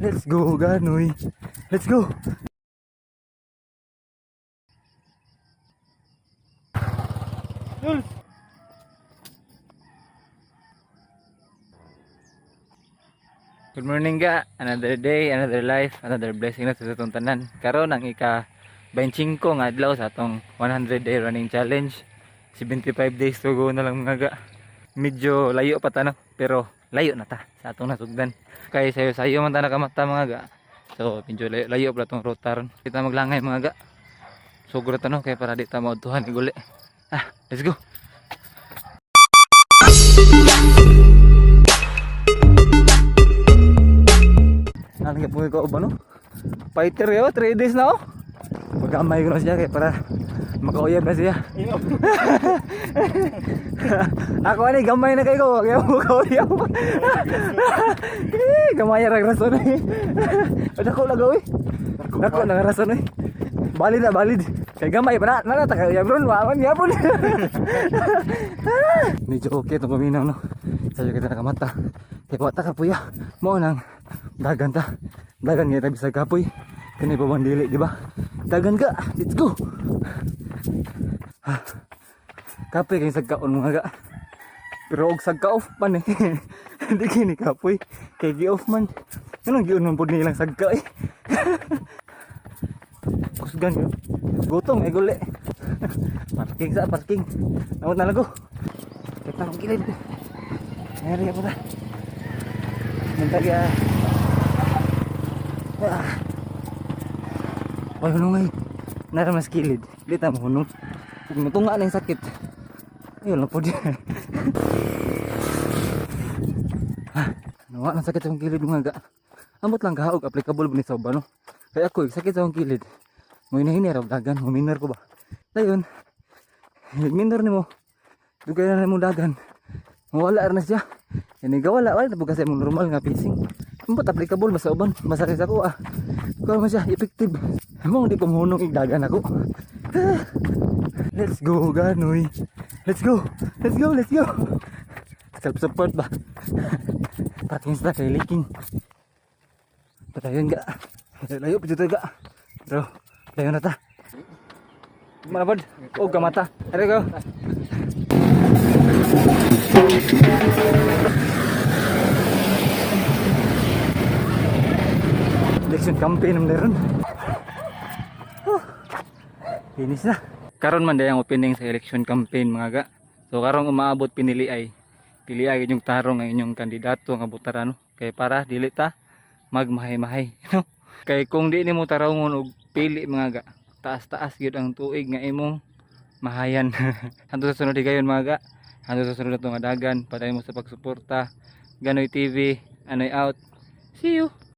Let's go, Ganoy. Let's go. Jules. Good morning ga. Another day, another life, another blessing na sa atong tanan. Karon ang ika 25 nga adlaw sa atong 100 day running challenge. 75 days to go na lang mga ga. Medyo layo pa ta no, pero layo na ta sa atong nasugdan. Kay sayo-sayo man ta nakamata mga ga. So medyo layo, layo pa atong ruta ron. Kita maglangay mga ga. Sugro ta no kay para di ta maudtuhan iguli. Ah, let's go. Nalangit po ko ba no? Fighter yo, 3 days na oh. Magamay ko na siya kay para makauyab na siya. Ako ani gamay na kay ko, kaya makauyab. Eh, gamay ra rason eh. Dako lang oy. Dako na rason eh. Valid na valid. Kay gamay pa na, na ta kay ron, wa man yapon. Medyo okay itong paminaw no. Sayo kita nakamata. Kay wa ta kapuya. Mao nang dagan ta. Dagan nga bisag kapoy. Kani pa bang dili, di ba? Dagan ka. Let's go. Ha. Kapoy kay sagkaon mga ga. Pero og sagka off man eh. Hindi kini kapoy. Kay gi off man. Anong giun man pud nilang sagka eh. Kusgan yun. Gutom eh guli. Parking sa parking. Namot na lang ko. Kita akong gilid. Area po ta. Mintag ya. Ah. Wala hunong ay. Nara mas kilid. Di ta mo hunong. Kung mutunga na yung sakit. Ayun lang po di. Ah, nawa ng sakit sa akong kilid mga ga. Ambot lang kahaog applicable ba ni sa uban no? Kaya ako, sakit sa akong kilid. Mo hinahini raw dagan, huminor ko ba. Dayon. Minor nimo. Dugay na nimo dagan. Wala ra na siya. Ini ga wala wala na kasi mo normal nga pacing. Ambot applicable ba sa uban? Masakit sa ako ah. Kuha man siya effective. Mo di ko mohunong igdagan ako. Ah. Let's go Ganoy. Let's go. Let's go, let's go. Self support ba? Parking sa kay leaking. Patayon ga. Layo pa dito ga. Pero layo na ta. Manapod. Oh, kamata. Are go. Election campaign ang meron. Oh, finish na. Karon man dayang opening sa election campaign mga ga. So karong umaabot pinili ay pili ay inyong tarong ang inyong kandidato nga botarano kay para dili ta magmahay-mahay no. Kay kung di nimo tarongon og pili mga ga, taas-taas gyud ang tuig nga imong mahayan. Hangtod sa sunod higayon mga ga. Hangtod sa sunod nato nga dagan, padayon mo sa pagsuporta. Ganoy TV, Anoy out. See you.